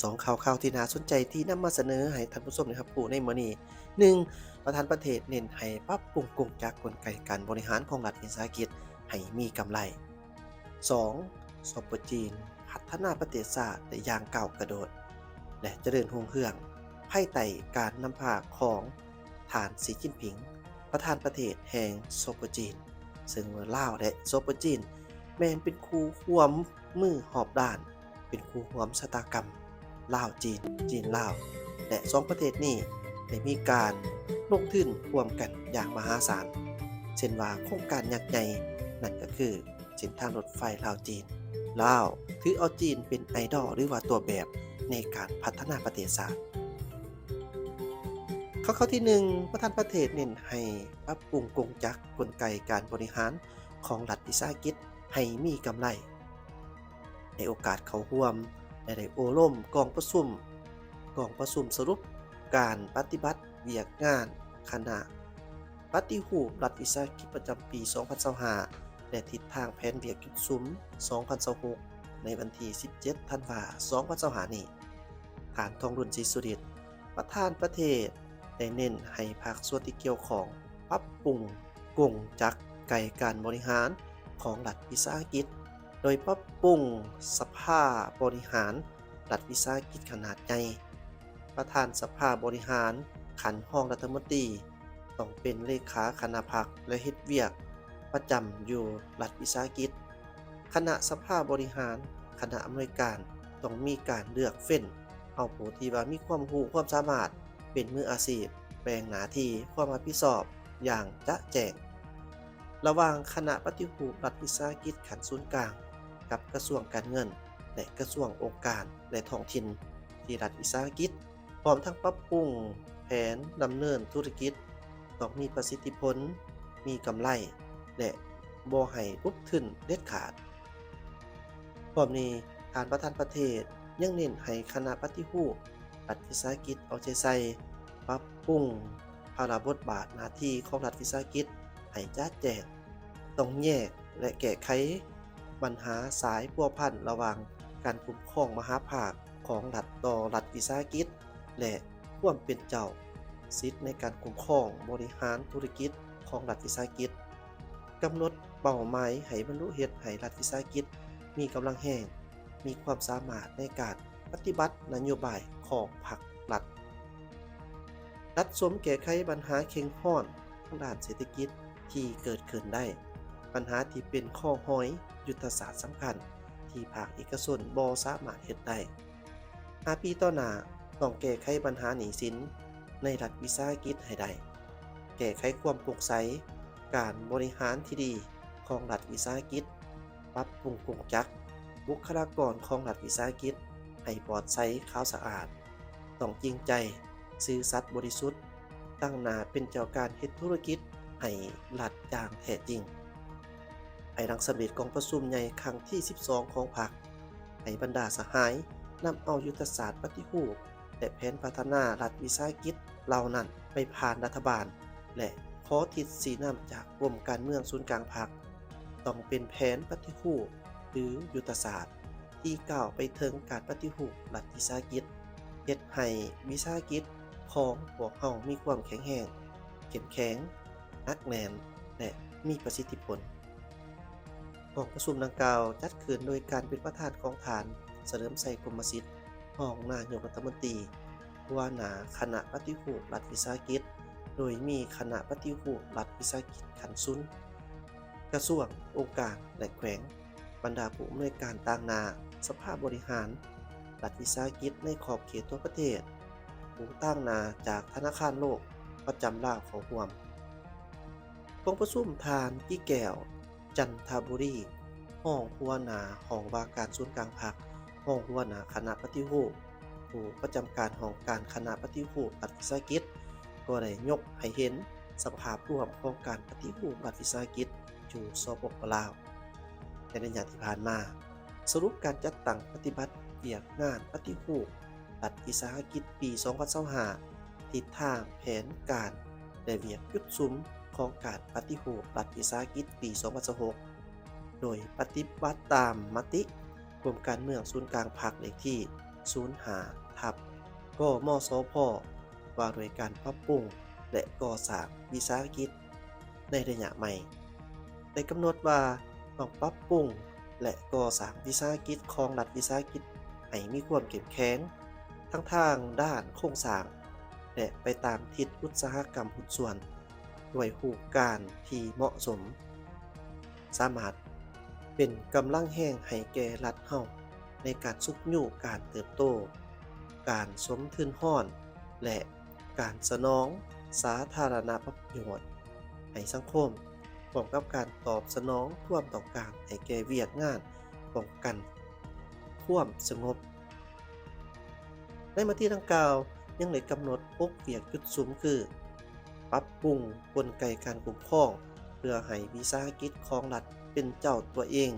ສອງຂ່າວຄາວທີ່ໜ້າສົນໃຈທີ່ນຳມາສະເໜີໃຫ້ທ່ານຜູ້ຊົມໄດ້ຮັບຮູ້ໃນມື້ນີ້, ໜຶ່ງ ປະທານປະເທດເນັ້ນໃຫ້ປັບປຸງກົງຈັກກົນໄກການບໍລິຫານຂອງລັດວິສາຫະກິດໃຫ້ມີກຳໄລ. ສອງ ສປ ຈີນ ພັດທະນາປະເທດຊາດໄດ້ຢ່າງກ້າວກະໂດດ ແລະ ຈະເລີນຮຸ່ງເຮືອງ ພາຍໃຕ້ການນຳພາຂອງທ່ານ ສີ ຈິ້ນຜິງ ປະທານປະເທດແຫ່ງ ສປ ຈີນ, ເຊິ່ງວ່າລາວ ແລະ ສປ ຈີນ ແມ່ນເປັນຄູ່ຮ່ວມມືຮອບດ້ານ, ເປັນຄູ່ຮ່ວມຊະຕາກຳ ລາວ-ຈີນ, ຈີນ-ລາວ ແລະ ສອງປະເທດນີ້ໄດ້ມີການລົງທຶນຮ່ວມກັນຢ່າງມະຫາສານ, ເຊັ່ນວ່າໂຄງການຍັກໃຫຍ່ ນັ້ນກໍຄື ເສັ້ນທາງລົດໄຟລາວ-ຈີນ, ລາວຖືເອົາຈີນເປັນໄອດອລ ຫຼືວ່າຕົວແບບໃນການພັດທະນາປະເທດຊາດ. ຂ່າວ ຂ່າວທີໜຶ່ງ ປະທານປະເທດເນັ້ນໃຫ້ປັບປຸງກົງຈັກກົນໄກການບໍລິຫານຂອງລັດວິສາຫະກິດໃຫ້ມີກຳໄລ. ໃນໂອກາດເຂົ້າຮ່ວມ ແລະ ໄດ້ໂອ້ລົມກອງປະຊຸມ, ກອງປະຊຸມສະຫຼຸບການປະຕິບັດວຽກງານຄະນະປະຕິຮູບລັດວິສາຫະກິດປະຈຳປີສອງພັນຊາວຫ້າ ແລະ ທິດທາງແຜນວຽກຈຸດສຸມສອງພັນຊາວຫົກ ໃນວັນທີສິບເຈັດ ທັນວາ ສອງພັນຊາວຫ້ານີ້, ທ່ານ ທອງລຸນ ສີສຸລິດ ປະທານປະເທດ ໄດ້ເນັ້ນໃຫ້ພາກສ່ວນທີ່ກ່ຽວຂ້ອງປັບປຸງກົງຈັກໄກການບໍລິຫານຂອງລັດວິສາຫະກິດ, ໂດຍປັບປຸງສະພາບໍລິຫານລັດວິສາຫະກິດຂະໜາດໃຫຍ່. ປະທານສະພາບໍລິຫານຂັ້ນຮອງລັດຖະມົນຕີ ຕ້ອງເປັນເລຂາຄະນະພັກ ແລະ ເຮັດວຽກປະຈຳຢູ່ລັດວິສາຫະກິດ. ຄະນະສະພາບໍລິຫານ, ຄະນະອຳນວຍການ ຕ້ອງມີການເລືອກເຟ້ນເອົາຜູ້ທີ່ວ່າມີຄວາມຮູ້ຄວາມສາມາດ, ເປັນມືອາຊີບ, ແບ່ງໜ້າທີ່ຄວາມຮັບຜິດຊອບຢ່າງຈະແຈ້ງ ລະຫວ່າງຄະນະປະຕິຮູບລັດວິສາຫະກິດຂັ້ນສູນກາງ ກັບກະຊວງການເງິນ ແລະ ກະຊວງອົງການ ແລະ ທ້ອງຖິ່ນ ທີ່ລັດວິສາຫະກິດ ພ້ອມທັງປັບປຸງແຜນດຳເນີນທຸລະກິດ ຕ້ອງມີປະສິດທິຜົນ, ມີກຳໄລ ແລະ ບໍ່ໃຫ້ຫຼຸດທຶນເດັດຂາດ. ພ້ອມນີ້, ທ່ານປະທານປະເທດຍັງເນັ້ນໃຫ້ຄະນະປະຕິຮູບລັດວິສາຫະກິດເອົາໃຈໃສ່ປັບປຸງພາລະບົດບາດໜ້າທີ່ຂອງລັດວິສາຫະກິດໃຫ້ຈະແຈ້ງ, ຕ້ອງແຍກ ແລະ ແກ້ໄຂບັນຫາສາຍພົວພັນລະຫວ່າງການຄຸ້ມຄອງມະຫາພາກຂອງລັດຕໍ່ລັດວິສາຫະກິດ ແລະ ຄວາມເປັນເຈົ້າ, ສິດໃນການຄຸ້ມຄອງບໍລິຫານທຸລະກິດຂອງລັດວິສາຫະກິດ, ກຳນົດເປົ້າໝາຍໃຫ້ບັນລຸເຮັດໃຫ້ລັດວິສາຫະກິດມີກຳລັງແຮງ, ມີຄວາມສາມາດໃນການປະຕິບັດນະໂຍບາຍຂອງພັກລັດ. ຕັດສົມແກ້ໄຂບັນຫາເຄັ່ງຮ້ອນທາງດ້ານເສດຖະກິດທີ່ເກີດຂຶ້ນໄດ້, ບັນຫາທີ່ເປັນຄໍຫອຍຍຸດທະສາດສຳຄັນທີ່ພາກເອກະຊົນບໍ່ສາມາດເຮັດໄດ້. ຫ້າປີຕໍ່ໜ້າ, ຕ້ອງແກ້ໄຂບັນຫາໜີ້ສິນໃນລັດວິສາຫະກິດໃຫ້ໄດ້, ແກ້ໄຂຄວາມໂປ່ງໃສ, ການບໍລິຫານທີ່ດີຂອງລັດວິສາຫະກິດ, ປັບປຸງກົງຈັກ, ບຸກຄະລາກອນຂອງລັດວິສາຫະກິດໃຫ້ປອດໃສ, ຂາວສະອາດ, ຕ້ອງຈິງໃຈ, ຊື່ສັດ, ບໍລິສຸດ, ຕັ້ງໜ້າເປັນເຈົ້າການເຮັດທຸລະກິດໃຫ້ລັດຢ່າງແທ້ຈິງ. ພາຍຫຼັງສຳເລັດກອງປະຊຸມໃຫຍ່ຄັ້ງທີສິບສອງຂອງພັກ, ໃຫ້ບັນດາສະຫາຍນຳເອົາຍຸດທະສາດປະຕິຮູບ ແລະ ແຜນພັດທະນາລັດວິສາຫະກິດເຫຼົ່ານັ້ນໄປຜ່ານລັດຖະບານ ແລະ ຂໍທິດຊີ້ນຳຈາກກົມການເມືອງສູນກາງພັກ, ຕ້ອງເປັນແຜນປະຕິຮູບ ຫຼື ຍຸດທະສາດທີ່ກ້າວໄປເຖິງການປະຕິຮູບລັດວິສາຫະກິດ, ເຮັດໃຫ້ວິສາຫະກິດຂອງພວກເຮົາມີຄວາມແຂງແຮງ, ເຂັ້ມແຂງ, ໜັກແໜ້ນ ແລະ ມີປະສິດທິຜົນ. ກອງປະຊຸມດັ່ງກ່າວຈັດຂຶ້ນໂດຍການເປັນປະທານຂອງທ່ານ ສະເຫຼີມໄຊ ກົມມະສິດ ຮອງນາຍົກລັດຖະມົນຕີ, ຫົວໜ້າຄະນະປະຕິຮູບລັດວິສາຫະກິດ, ໂດຍມີຄະນະປະຕິຮູບລັດວິສາຫະກິດຂັ້ນສູນ, ກະຊວງ, ອົງການ ແລະ ແຂວງ, ບັນດາຜູ້ອຳນວຍການຕາງໜ້າສະພາບໍລິຫານລັດວິສາຫະກິດໃນຂອບເຂດທົ່ວປະເທດ, ຜູ້ຕາງໜ້າຈາກທະນາຄານໂລກປະຈຳລາວເຂົ້າຮ່ວມ. ກອງປະຊຸມ ທ່ານ ກິແກ້ວ ຈັນທະບູລີ ຮອງຫົວໜ້າຫ້ອງວ່າການສູນກາງພັກ, ຮອງຫົວໜ້າຄະນະປະຕິຮູບ, ຜູ້ປະຈຳການຫ້ອງການຄະນະປະຕິຮູບລັດວິສາຫະກິດ ກໍໄດ້ຍົກໃຫ້ເຫັນສະພາບລວມຂອງການປະຕິຮູບລັດວິສາຫະກິດຢູ່ ສປປ ລາວ ໃນໄລຍະທີ່ຜ່ານມາ, ສະຫຼຸບການຈັດຕັ້ງປະຕິບັດວຽກງານປະຕິຮູບລັດວິສາຫະກິດປີສອງພັນຊາວຫ້າ, ທິດທາງແຜນການ ແລະ ວຽກຈຸດສຸມຂອງການປະຕິຮູບລັດວິສາຫະກິດປີສອງພັນຊາວຫົກ ໂດຍປະຕິບັດຕາມມະຕິກົມການເມືອງສູນກາງພັກ ເລກທີ ສູນຫ້າ ທັບ ກມສພ ວ່າດ້ວຍການປັບປຸງ ແລະ ກໍ່ສ້າງວິສາຫະກິດໃນໄລຍະໃໝ່ ໄດ້ກຳນົດວ່າຕ້ອງປັບປຸງ ແລະ ກໍ່ສ້າງວິສາຫະກິດຂອງລັດວິສາຫະກິດໃຫ້ມີຄວາມເຂັ້ມແຂງ ທັງທາງດ້ານໂຄງສ້າງ ແລະ ໄປຕາມທິດອຸດສາຫະກຳຫຸ້ນສ່ວນ ດ້ວຍຮູບການທີ່ເໝາະສົມ, ສາມາດເປັນກຳລັງແຮງໃຫ້ແກ່ລັດເຮົາໃນການຊຸກຍູ້ການເຕີບໂຕ, ການສົມທຶນຮອນ ແລະ ການສະໜອງສາທາລະນະປະໂຫຍດໃຫ້ສັງຄົມ, ພ້ອມກັບການຕອບສະໜອງຄວາມຕ້ອງການໃຫ້ແກ່ວຽກງານປ້ອງກັນຄວາມສະຫງົບ. ໃນມະຕິດັ່ງກ່າວຍັງໄດ້ກຳນົດຫົກວຽກຈຸດສຸມຄື ປັບປຸງກົນໄກການຄຸ້ມຄອງ ເພື່ອໃຫ້ວິສາຫະກິດຂອງລັດເປັນເຈົ້າຕົວເອງ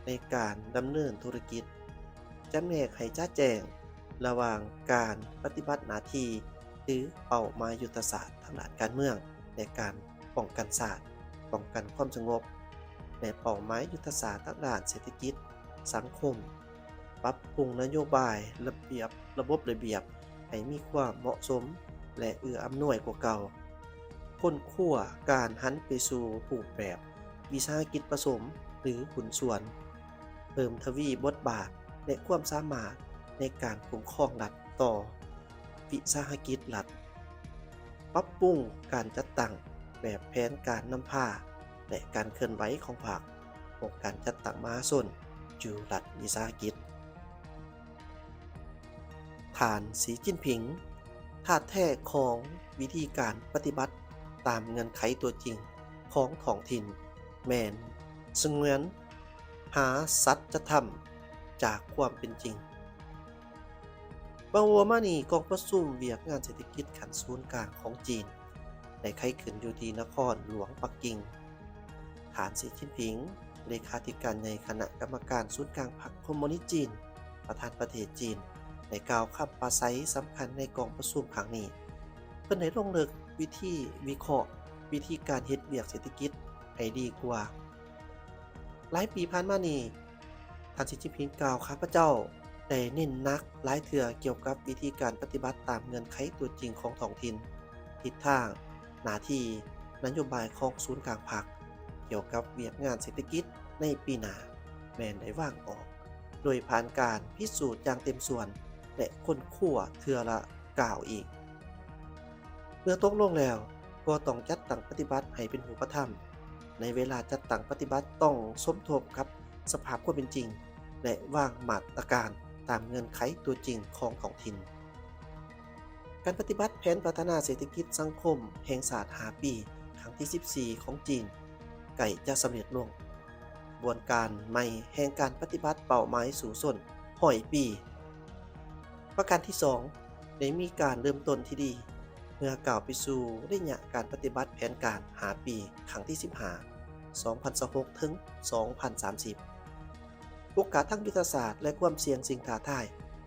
ໃນການດຳເນີນທຸລະກິດ, ຈຳແນກໃຫ້ຈະແຈ້ງລະຫວ່າງການປະຕິບັດໜ້າທີ່ ຫຼື ເປົ້າໝາຍຍຸດທະສາດທາງດ້ານການເມືອງ ແລະ ການປ້ອງກັນຊາດ, ປ້ອງກັນຄວາມສະຫງົບ ແລະ ເປົ້າໝາຍຍຸດທະສາດທາງດ້ານເສດຖະກິດ, ສັງຄົມ, ປັບປຸງນະໂຍບາຍ, ລະບຽບ, ລະບົບລະບຽບໃຫ້ມີຄວາມເໝາະສົມ ແລະ ເອື້ອອຳນວຍກວ່າເກົ່າ, ຄົ້ນຄວ້າການຫັນໄປສູ່ຮູບແບບວິສາຫະກິດປະສົມ ຫຼື ຫຸ້ນສ່ວນ, ເພີ່ມທະວີບົດບາດ ແລະ ຄວາມສາມາດໃນການຄຸ້ມຄອງລັດຕໍ່ວິສາຫະກິດລັດ, ປັບປຸງການຈັດຕັ້ງແບບແຜນການນຳພາ ແລະ ການເຄື່ອນໄຫວຂອງພັກ, ຂອງການຈັດຕັ້ງມະຫາຊົນຢູ່ລັດວິສາຫະກິດ. ທ່ານ ສີ ຈິ້ນຜິງ, ທ່າດແທ້ຂອງວິທີການປະຕິບັດຕາມເງື່ອນໄຂຕົວຈິງຂອງທ້ອງຖິ່ນ ແມ່ນສະຫງວນຫາສັດຈະທຳຈາກຄວາມເປັນຈິງ. ບໍ່ດົນມານີ້, ກອງປະຊຸມວຽກງານເສດຖະກິດຂັ້ນສູນກາງຂອງຈີນ ໄດ້ໄຂຂຶ້ນຢູ່ທີ່ນະຄອນຫຼວງປັກກິ່ງ. ທ່ານ ສີ ຈິ້ນຜິງ, ເລຂາທິການໃຫຍ່ຄະນະກຳມະການສູນກາງພັກຄອມມູນິດຈີນ, ປະທານປະເທດຈີນ, ໄດ້ກ່າວຄຳປາໄສສຳຄັນໃນກອງປະຊຸມຄັ້ງນີ້. ເພິ່ນໄດ້ລົງເລິກວິທີວິເຄາະວິທີການເຮັດວຽກເສດຖະກິດໃຫ້ດີກວ່າ. ຫຼາຍປີຜ່ານມານີ້, ທ່ານ ສີ ຈິ້ນຜິງ ກ່າວ, ຂ້າພະເຈົ້າໄດ້ເນັ້ນໜັກຫຼາຍເທື່ອກ່ຽວກັບວິທີການປະຕິບັດຕາມເງື່ອນໄຂຕົວຈິງຂອງທ້ອງຖິ່ນ, ທິດທາງ, ໜ້າທີ່, ນະໂຍບາຍຂອງສູນກາງພັກ ກ່ຽວກັບວຽກງານເສດຖະກິດໃນປີໜ້າ ແມ່ນໄດ້ວາງອອກ ໂດຍຜ່ານການພິສູດຢ່າງເຕັມສ່ວນ ແລະ ຄົ້ນຄວ້າເທື່ອລະ ກ່າວອີກ. ເມື່ອຕົກລົງແລ້ວກໍຕ້ອງຈັດຕັ້ງປະຕິບັດໃຫ້ເປັນຮູບປະທຳ. ໃນເວລາຈັດຕັ້ງປະຕິບັດຕ້ອງສົມທົບກັບສະພາບຄວາມເປັນຈິງ ແລະ ວາງມາດຕະການຕາມເງື່ອນໄຂຕົວຈິງຂອງທ້ອງຖິ່ນ. ການປະຕິບັດແຜນພັດທະນາເສດຖະກິດສັງຄົມແຫ່ງຊາດຫ້າປີ ຄັ້ງທີສິບສີ່ຂອງຈີນ ໃກ້ຈະສຳເລັດລົງ. ຂະບວນການໃໝ່ແຫ່ງການປະຕິບັດເປົ້າໝາຍສູ້ຊົນຮ້ອຍປີ ປະການທີສອງ ໄດ້ມີການເລີ່ມຕົ້ນທີ່ດີ ເມື່ອກ້າວໄປສູ່ໄລຍະການປະຕິບັດແຜນການຫ້າປີ ຄັ້ງທີສິບຫ້າ ສອງພັນຊາວຫົກ ເຖິງ ສອງພັນສາມສິບ. ໂອກາດທາງຍຸດທະສາດ ແລະ ຄວາມສ່ຽງສິ່ງທ້າທາຍ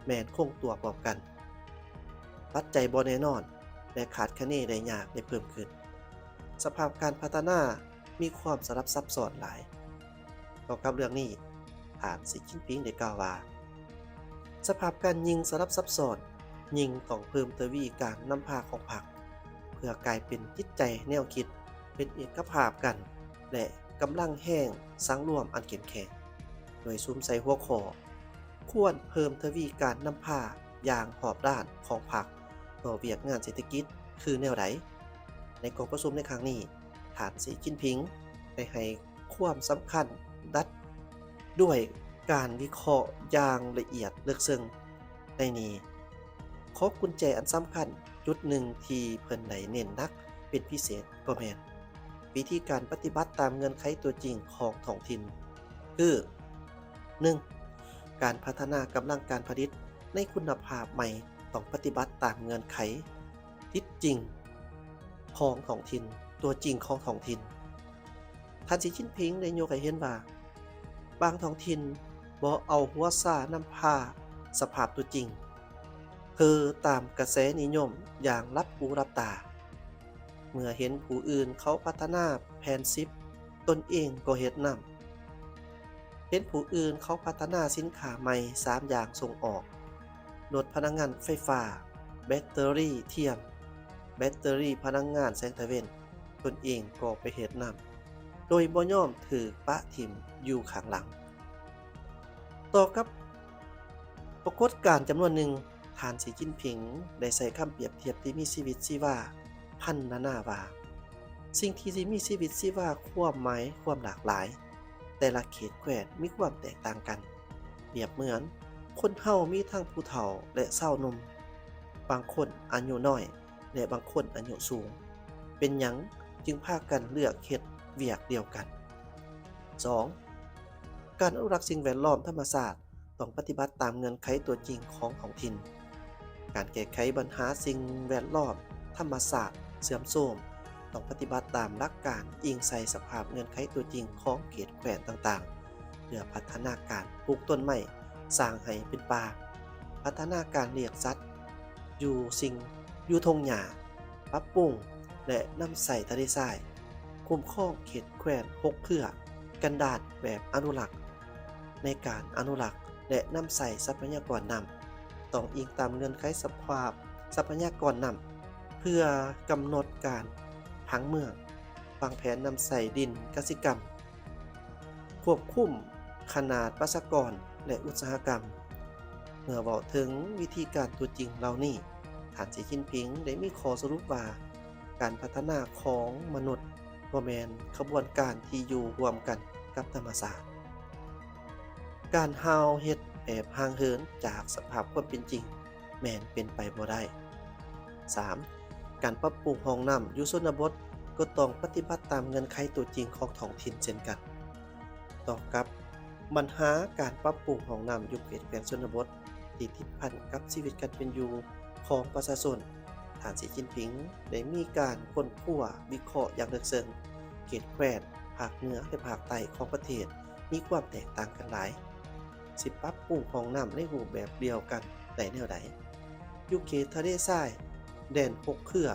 ແມ່ນຄົງຕົວພ້ອມກັນ. ປັດໄຈບໍ່ແນ່ນອນ ແລະ ຄາດຄະເນໄດ້ຍາກໄດ້ເພີ່ມຂຶ້ນ. ສະພາບການພັດທະນາມີຄວາມສະຫຼັບຊັບຊ້ອນຫຼາຍ. ຕໍ່ກັບເລື່ອງນີ້, ທ່ານ ສີ ຈິ້ນຜິງ ໄດ້ກ່າວວ່າ, ສະພາບການຍິ່ງສະຫຼັບຊັບຊ້ອນ, ຍິ່ງຕ້ອງເພີ່ມທະວີການນຳພາຂອງພັກ ເພື່ອກາຍເປັນຈິດໃຈແນວຄິດ, ເປັນເອກະພາບກັນ ແລະ ກຳລັງແຮງສັງລວມອັນເຂັ້ມແຂງ, ໂດຍສຸມໃສ່ຫົວຂໍ້ ຄວນເພີ່ມທະວີການນຳພາຢ່າງຮອບດ້ານຂອງພັກຕໍ່ວຽກງານເສດຖະກິດຄືແນວໃດ? ໃນກອງປະຊຸມໃນຄັ້ງນີ້, ທ່ານ ສີ ຈິ້ນຜິງ ໄດ້ໃຫ້ຄວາມສຳຄັນດັດດ້ວຍການວິເຄາະຢ່າງລະອຽດເລິກເຊິ່ງ. ໃນນີ້, ຂໍ້ກຸນແຈອັນສຳຄັນຈຸດໜຶ່ງທີ່ເພິ່ນໄດ້ເນັ້ນໜັກເປັນພິເສດກໍແມ່ນ ວິທີການປະຕິບັດຕາມເງື່ອນໄຂຕົວຈິງຂອງທ້ອງຖິ່ນ ຄື ໜຶ່ງ ການພັດທະນາກຳລັງການຜະລິດໃນຄຸນນະພາບໃໝ່ ຕ້ອງປະຕິບັດຕາມເງື່ອນໄຂຕິດຈິງຂອງທ້ອງຖິ່ນ, ຕົວຈິງຂອງທ້ອງຖິ່ນ. ທ່ານ ສີ ຈິ້ນຜິງ ໄດ້ຍົກໃຫ້ເຫັນວ່າ ບາງທ້ອງຖິ່ນບໍ່ເອົາຫົວຊານຳພາສະພາບຕົວຈິງ, ເພີຕາມກະແສນິຍົມຢ່າງຫຼັບຫູຫຼັບຕາ. ເມື່ອເຫັນຜູ້ອື່ນເຂົາພັດທະນາແຜ່ນສິບ, ຕົນເອງກໍເຮັດນຳ. ເຫັນຜູ້ອື່ນເຂົາພັດທະນາສິນຄ້າໃໝ່ສາມຢ່າງສົ່ງອອກ, ລົດພະລັງງານໄຟຟ້າ, ແບັດເຕີຣີທຽນ, ແບັດເຕີຣີພະລັງງານແສງຕາເວັນ, ຕົນເອງກໍໄປເຮັດນຳ ໂດຍບໍ່ຍອມຖືກປະຖິ້ມຢູ່ຂ້າງຫຼັງ. ຕໍ່ກັບປາກົດການຈຳນວນໜຶ່ງ, ທ່ານ ສີ ຈິ້ນຜິງ ໄດ້ໃຊ້ຄຳປຽບທຽບທີ່ມີຊີວິດຊີວາພັນນານາວ່າ ສິ່ງທີ່ມີຊີວິດຊີວາ, ຄວາມໝາຍ, ຄວາມຫຼາກຫຼາຍ, ແຕ່ລະເຂດແຄວ້ນມີຄວາມແຕກຕ່າງກັນ. ປຽບເໝືອນຄົນເຮົາມີທັງຜູ້ເຖົ້າ ແລະ ຊາວໜຸ່ມ, ບາງຄົນອາຍຸນ້ອຍ ແລະ ບາງຄົນອາຍຸສູງ. ເປັນຫຍັງຈຶ່ງພາກັນເລືອກເຮັດວຽກດຽວກັນ? ສອງ, ການອະນຸລັກສິ່ງແວດລ້ອມທຳມະຊາດ ຕ້ອງປະຕິບັດຕາມເງື່ອນໄຂຕົວຈິງຂອງທ້ອງຖິ່ນ. ການແກ້ໄຂບັນຫາສິ່ງແວດລ້ອມທຳມະຊາດເສື່ອມໂຊມ ຕ້ອງປະຕິບັດຕາມຫຼັກການອີງໃສ່ສະພາບເງື່ອນໄຂຕົວຈິງຂອງເຂດແຄວ້ນຕ່າງໆ ເພື່ອພັດທະນາການປູກຕົ້ນໄມ້, ສ້າງໃຫ້ເປັນປ່າ, ພັດທະນາການລ້ຽງສັດຢູ່ສິ່ງ, ຢູ່ທົ່ງຫຍ້າ, ປັບປຸງ ແລະ ນຳໃຊ້ທະເລຊາຍ, ຄຸ້ມຄອງເຂດແຄວ້ນຫົກເຄືອ, ກັນດານແບບອະນຸລັກ. ໃນການອະນຸລັກ ແລະ ນຳໃຊ້ຊັບພະຍາກອນນ້ຳ ຕ້ອງອີງຕາມເງື່ອນໄຂສະພາບຊັບພະຍາກອນນ້ຳ ເພື່ອກຳນົດການຜັງເມືອງ, ວາງແຜນນຳໃຊ້ດິນກະສິກຳ, ຄວບຄຸມຂະໜາດປະຊາກອນ ແລະ ອຸດສາຫະກຳ. ເມື່ອເວົ້າເຖິງວິທີການຕົວຈິງເຫຼົ່ານີ້, ທ່ານ ສີ ຈິ້ນຜິງ ໄດ້ມີຂໍ້ສະຫຼຸບວ່າ ການພັດທະນາຂອງມະນຸດບໍ່ແມ່ນຂະບວນການທີ່ຢູ່ຮ່ວມກັນກັບທຳມະຊາດ. ການຫ່າວເຮັດແບບຫ່າງເຫີນຈາກສະພາບຄວາມເປັນຈິງແມ່ນເປັນໄປບໍ່ໄດ້. ສາມ, ການປັບປຸງຮ່ອງນ້ຳຢູ່ຊົນນະບົດກໍຕ້ອງປະຕິບັດຕາມເງື່ອນໄຂຕົວຈິງຂອງທ້ອງຖິ່ນເຊັ່ນກັນ. ຕໍ່ກັບບັນຫາການປັບປຸງຮ່ອງນ້ຳຢູ່ເຂດແຂວງຊົນນະບົດທີ່ຕິດພັນກັບຊີວິດການເປັນຢູ່ຂອງປະຊາຊົນ, ທ່ານ ສີ ຈິ້ນຜິງ ໄດ້ມີການຄົ້ນຄວ້າວິເຄາະຢ່າງເລິກເຊິ່ງ. ເຂດແຄວ້ນພາກເໜືອ ແລະ ພາກໃຕ້ຂອງປະເທດມີຄວາມແຕກຕ່າງກັນຫຼາຍ. ຊິປັບປຸງຮ່ອງນ້ຳໃນຮູບແບບດຽວກັນໄດ້ແນວໃດ? ຢູ່ເຂດທະເລຊາຍແດນຫົກເຄືອ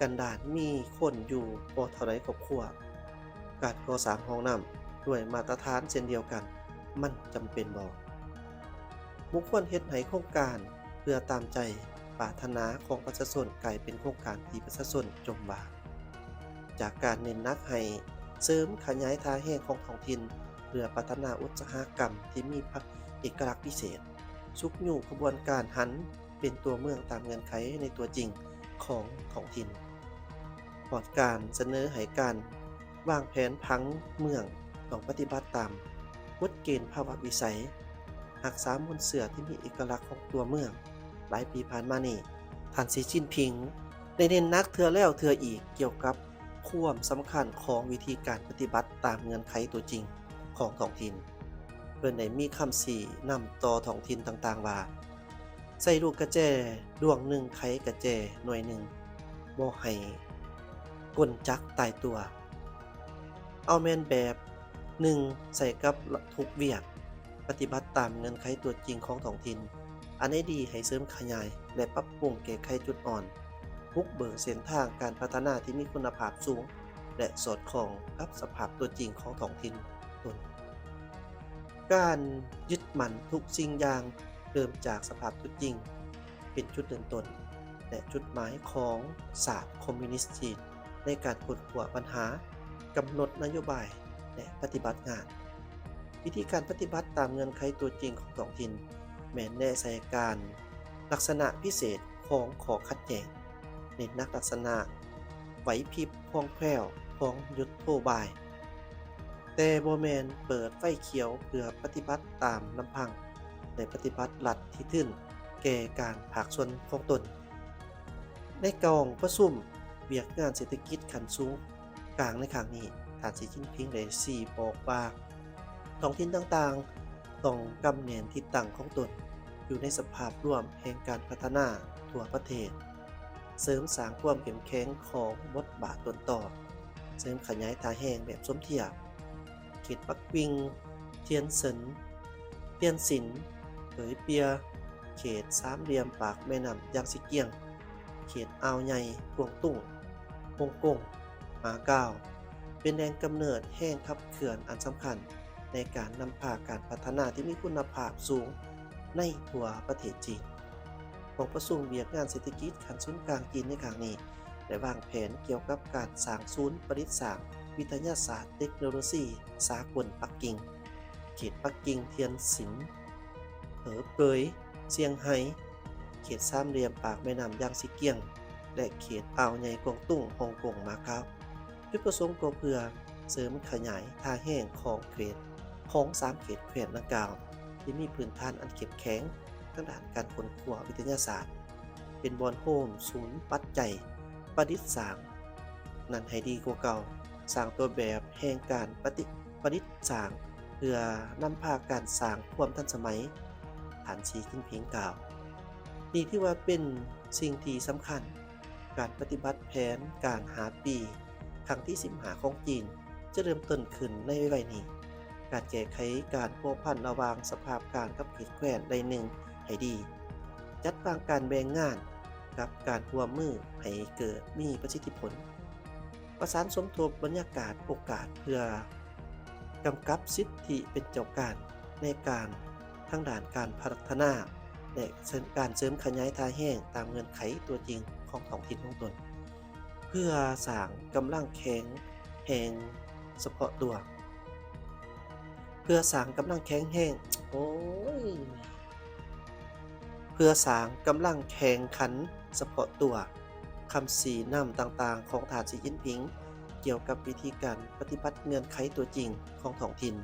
ກັນດານມີຄົນຢູ່ບໍ່ເທົ່າໃດຄອບຄົວ. ການກໍ່ສ້າງຮ່ອງນ້ຳດ້ວຍມາດຕະຖານເຊັ່ນດຽວກັນ ມັນຈຳເປັນບໍ່? ບໍ່ຄວນເຮັດໃຫ້ໂຄງການເພື່ອຕາມໃຈປາດຖະໜາຂອງປະຊາຊົນ ກາຍເປັນໂຄງການທີ່ປະຊາຊົນຈົ່ມວ່າ. ຈາກການເນັ້ນໜັກໃຫ້ເສີມຂະຫຍາຍທ່າແຮງຂອງທ້ອງຖິ່ນ ເພື່ອພັດທະນາອຸດສາຫະກຳທີ່ມີເອກະລັກພິເສດ, ຊຸກຍູ້ຂະບວນການຫັນ ເປັນຕົວເມືອງຕາມເງື່ອນໄຂໃນຕົວຈິງຂອງທ້ອງຖິ່ນ. ຮອດການສະເໜີໃຫ້ການວາງແຜນຜັງເມືອງຕ້ອງປະຕິບັດຕາມກົດເກນພາວະວິໄສ, ຮັກສາມູນເຊື້ອທີ່ມີເອກະລັກຂອງຕົວເມືອງ. ຫຼາຍປີຜ່ານມານີ້, ທ່ານ ສີ ຈິ້ນຜິງ ໄດ້ເນັ້ນໜັກເທື່ອແລ້ວເທື່ອອີກກ່ຽວກັບຄວາມສຳຄັນຂອງວິທີການປະຕິບັດຕາມເງື່ອນໄຂຕົວຈິງຂອງທ້ອງຖິ່ນ. ເພິ່ນໄດ້ມີຄຳຊີ້ນຳຕໍ່ທ້ອງຖິ່ນຕ່າງໆວ່າ, ໃສ່ລູກກະແຈດວງໜຶ່ງ, ໄຂກະແຈໜ່ວຍໜຶ່ງ, ບໍ່ໃຫ້ກົນຈັກຕາຍຕົວ. ເອົາແມ່ນແບບໜຶ່ງໃສ່ກັບທຸກວຽກ, ປະຕິບັດຕາມເງື່ອນໄຂຕົວຈິງຂອງທ້ອງຖິ່ນ. ອັນໃດດີໃຫ້ເສີມຂະຫຍາຍ ແລະ ປັບປຸງແກ້ໄຂຈຸດອ່ອນ, ບຸກເບີກເສັ້ນທາງການພັດທະນາທີ່ມີຄຸນນະພາບສູງ ແລະ ສອດຄ່ອງກັບສະພາບຕົວຈິງຂອງທ້ອງຖິ່ນຕົນ. ການຍຶດໝັ້ນທຸກສິ່ງຢ່າງເລີ່ມຈາກສະພາບຕົວຈິງ ເປັນຈຸດເລີ່ມຕົ້ນ ແລະ ຈຸດໝາຍຂອງຊາດຄອມມິວນິສຈີນ ໃນການຄົ້ນຄວ້າບັນຫາ, ກຳນົດນະໂຍບາຍ ແລະ ປະຕິບັດງານ. ວິທີການປະຕິບັດຕາມເງື່ອນໄຂຕົວຈິງຂອງທ້ອງຖິ່ນ ແມ່ນແນໃສ່ການລັກສະນະພິເສດຂອງຂໍ້ຂັດແຍ່ງ, ເນັ້ນໜັກລັກສະນະໄຫວພິບຄ່ອງແຄ້ວຂອງຍຸດໂທບາຍ, ແຕ່ບໍ່ແມ່ນເປີດໄຟຂຽວເພື່ອປະຕິບັດຕາມລຳພັງ ແລະ ປະຕິບັດລັດທີ່ທຶ່ນແກ່ການພາກສ່ວນຂອງຕົນ. ໃນກອງປະຊຸມວຽກງານເສດຖະກິດຂັ້ນສູນກາງໃນຄັ້ງນີ້, ທ່ານ ສີ ຈິ້ນຜິງ ໄດ້ຊີ້ບອກວ່າ ທ້ອງຖິ່ນຕ່າງໆຕ້ອງກຳແໜ້ນທີ່ຕັ້ງຂອງຕົນຢູ່ໃນສະພາບລວມແຫ່ງການພັດທະນາທົ່ວປະເທດ, ເສີມສ້າງຄວາມເຂັ້ມແຂງຂອງບົດບາດຕົ້ນຕໍ, ເສີມຂະຫຍາຍທ່າແຮງແບບສົມທຽບ. ເຂດປັກກິ່ງ, ທຽນເຊິນ, ທຽນຊິນ, ເຜີຍເປຍ, ເຂດສາມຫຼ່ຽມປາກແມ່ນ້ຳຢາງຊີກຽງ, ເຂດອ່າວໃຫຍ່ກວາງຕຸ້ງ, ຮົງກົງ, ມາກາວ ເປັນແຫຼ່ງກຳເນີດແຮງຂັບເຄື່ອນອັນສຳຄັນໃນການນຳພາການພັດທະນາທີ່ມີຄຸນນະພາບສູງໃນທົ່ວປະເທດຈີນ. ກອງປະຊຸມວຽກງານເສດຖະກິດຂັ້ນສູນກາງຈີນໃນຄັ້ງນີ້ ໄດ້ວາງແຜນກ່ຽວກັບການສ້າງສູນປະດິດສ້າງວິທະຍາສາດເຕັກໂນໂລຊີສາກົນປັກກິ່ງ, ເຂດປັກກິ່ງ, ທຽນຊິນ, ເຜີເປີຍ, ຊຽງໄຮ້, ເຂດສາມຫຼ່ຽມປາກແມ່ນ້ຳຢາງຊີກຽງ ແລະ ເຂດອ່າວໃຫຍ່ກວາງຕຸ້ງ, ຮົງກົງ, ມາກາວ. ຈຸດປະສົງກໍເພື່ອເສີມຂະຫຍາຍທ່າແຮງຂອງເຂດ ຂອງສາມເຂດແຂວນດັ່ງກ່າວ ທີ່ມີພື້ນຖານອັນເຂັ້ມແຂງທາງດ້ານການຄົ້ນຄວ້າວິທະຍາສາດ, ເປັນບ່ອນໂຮມສູນປັດໄຈປະດິດສ້າງນັ້ນໃຫ້ດີກວ່າເກົ່າ, ສ້າງຕົວແບບແຫ່ງການປະຕິ ປະດິດສ້າງ ເພື່ອນຳພາການສ້າງຄວາມທັນສະໄໝ, ທ່ານ ສີ ຈິ້ນຜິງ ກ່າວ. ນີ້ຖືວ່າເປັນສິ່ງທີ່ສຳຄັນ. ການປະຕິບັດແຜນການຫ້າປີຄັ້ງທີສິບຫ້າຂອງຈີນ ຈະເລີ່ມຕົ້ນຂຶ້ນໃນໄວໆນີ້. ການແກ້ໄຂການພົວພັນລະຫວ່າງສະພາບກາງກັບເຂດແຂວນໄດ້ໜຶ່ງໃຫ້ດີ, ຈັດວາງການແບ່ງງານກັບການຮ່ວມມືໃຫ້ເກີດມີປະສິດທິຜົນ, ປະສານສົມທົບບັນຍາກາດໂອກາດເພື່ອກຳກັບສິດທິເປັນເຈົ້າການໃນການ ທາງດ້ານການພັດທະນາ ແລະ ເສີມ ການເສີມຂະຫຍາຍທ່າແຮງຕາມເງື່ອນໄຂຕົວຈິງຂອງທ້ອງຖິ່ນຂອງຕົນ, ເພື່ອສ້າງກຳລັງແຂງແຮງສະເພາະຕົວ, ເພື່ອສ້າງກຳລັງແຂງແຮງ ໂອ້ຍ ເພື່ອສ້າງກຳລັງແຂ່ງຂັນສະເພາະຕົວ. ຄຳຊີ້ນຳຕ່າງໆຂອງທ່ານ ສີ ຈິ້ນຜິງ ກ່ຽວກັບວິທີການປະຕິບັດເງື່ອນໄຂຕົວຈິງຂອງທ້ອງຖິ່ນ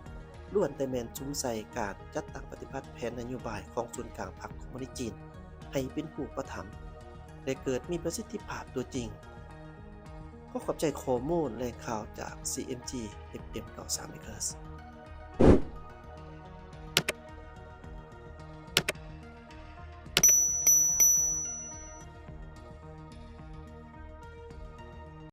ລ້ວນແຕ່ແມ່ນສຸມໃສ່ການຈັດຕັ້ງປະຕິບັດແຜນນະໂຍບາຍຂອງສູນກາງພັກຄອມມູນິດຈີນ ໃຫ້ເປັນຮູບປະທຳ ແລະ ເກີດມີປະສິດທິພາບຕົວຈິງ. ຂໍຂອບໃຈຂໍ້ມູນແຫຼ່ງຂ່າວຈາກ ຊີ ເອັມ ຈີ ເອັຟ ເອັມ ເກົ້າສິບສາມ ເມກາເຮີດ.